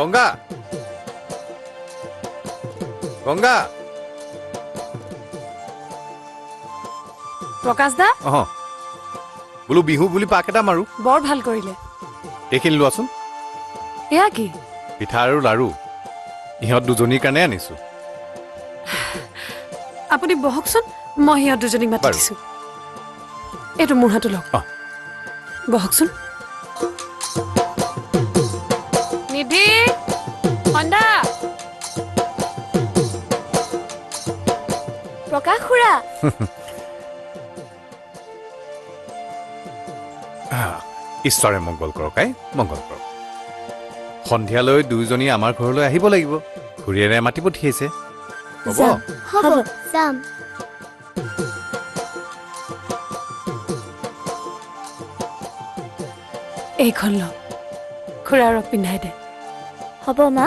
গংগা, গংগা। প্ৰকাশ দা। অ, বোলো বিহু বুলি পাক এটা মাৰো। বৰ ভাল কৰিলে। এইখিনি লোৱাচোন। এয়া কি? পিঠা আৰু লাৰু, ইহঁত দুজনীৰ কাৰণে আনিছো। আপুনি বহকচোন, মই সিহঁত দুজনীক মাতি দিছো। এইটো মোৰ হাতত লওক। বহকচোন। নিধি, সন্ধ্যা। প্ৰকাশ খুৰা। ঈশ্বৰে মংগল কৰক। আই মংগল কৰক। সন্ধিয়ালৈ দুয়োজনী আমাৰ ঘৰলৈ আহিব লাগিব। খুৰীয়েৰে মাতি পঠিয়াইছে। হ'ব হ'ব, যাম। এইখন লওক, খুৰাৰক পিন্ধাই দে। হ'ব মা।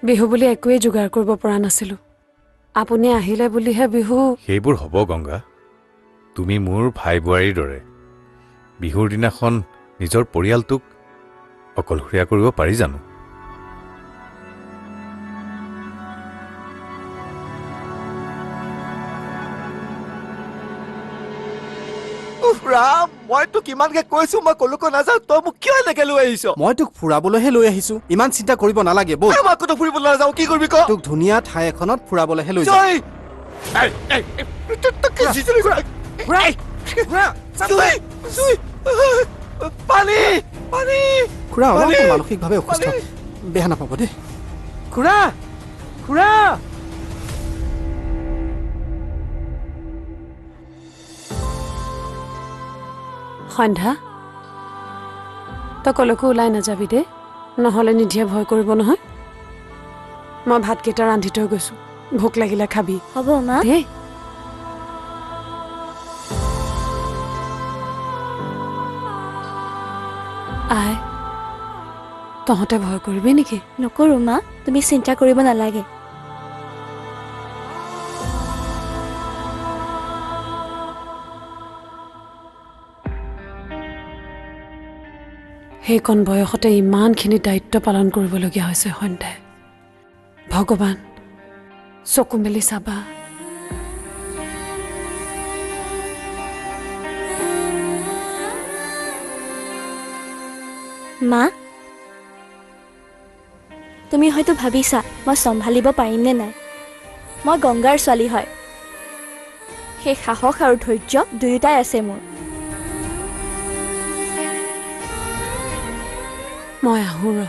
বিহু বুলি একোৱেই যোগাৰ কৰিব পৰা নাছিলো, আপুনি আহিলে বুলিহে বিহু। সেইবোৰ হ'ব গংগা, তুমি মোৰ ভাই বোৱাৰীৰ দৰে। বিহুৰ দিনাখন নিজৰ পৰিয়ালটোক অকলশৰীয়া কৰিব পাৰি জানো? ৰাম, মই তোক ইমানকে কৈছো মই কলৈকো নাযাওঁ, তই মোক কিয় এনেকে লৈ আহিছ? মই তোক ফুৰাবলৈহে লৈ আহিছো, ইমান চিন্তা কৰিব নালাগে। ব'ল। মই ক'তো ফুৰিবলৈ নাযাওঁ, কি কৰিবি ক? তোক ধুনীয়া ঠাই এখনত ফুৰাবলৈহে লৈ যাম। খুৰা অলপ মানসিকভাৱে অসুস্থ, বেয়া নাপাব দেই। খুৰা, খুৰা। সন্ধ্যা, তই কলৈকো ওলাই নাযাবি দেই, নহ'লে নিধিয়ে ভয় কৰিব নহয়। মই ভাতকেইটা ৰান্ধি থৈ গৈছো, ভোক লাগিলে খাবি। হ'ব মা। দেই। আই, তহঁতে ভয় কৰিবি নেকি? নকৰো মা, তুমি চিন্তা কৰিব নালাগে। সেইকণ বয়সতে ইমানখিনি দায়িত্ব পালন কৰিবলগীয়া হৈছে সন্ধ্যাই। ভগৱান, চকু মেলি চাবা। মা, তুমি হয়তো ভাবিছা মই চম্ভালিব পাৰিম নে নাই। মই গংগাৰ ছোৱালী হয়, সেই সাহস আৰু ধৈৰ্য দুয়োটাই আছে মোৰ। মই আহোঁ ৰ।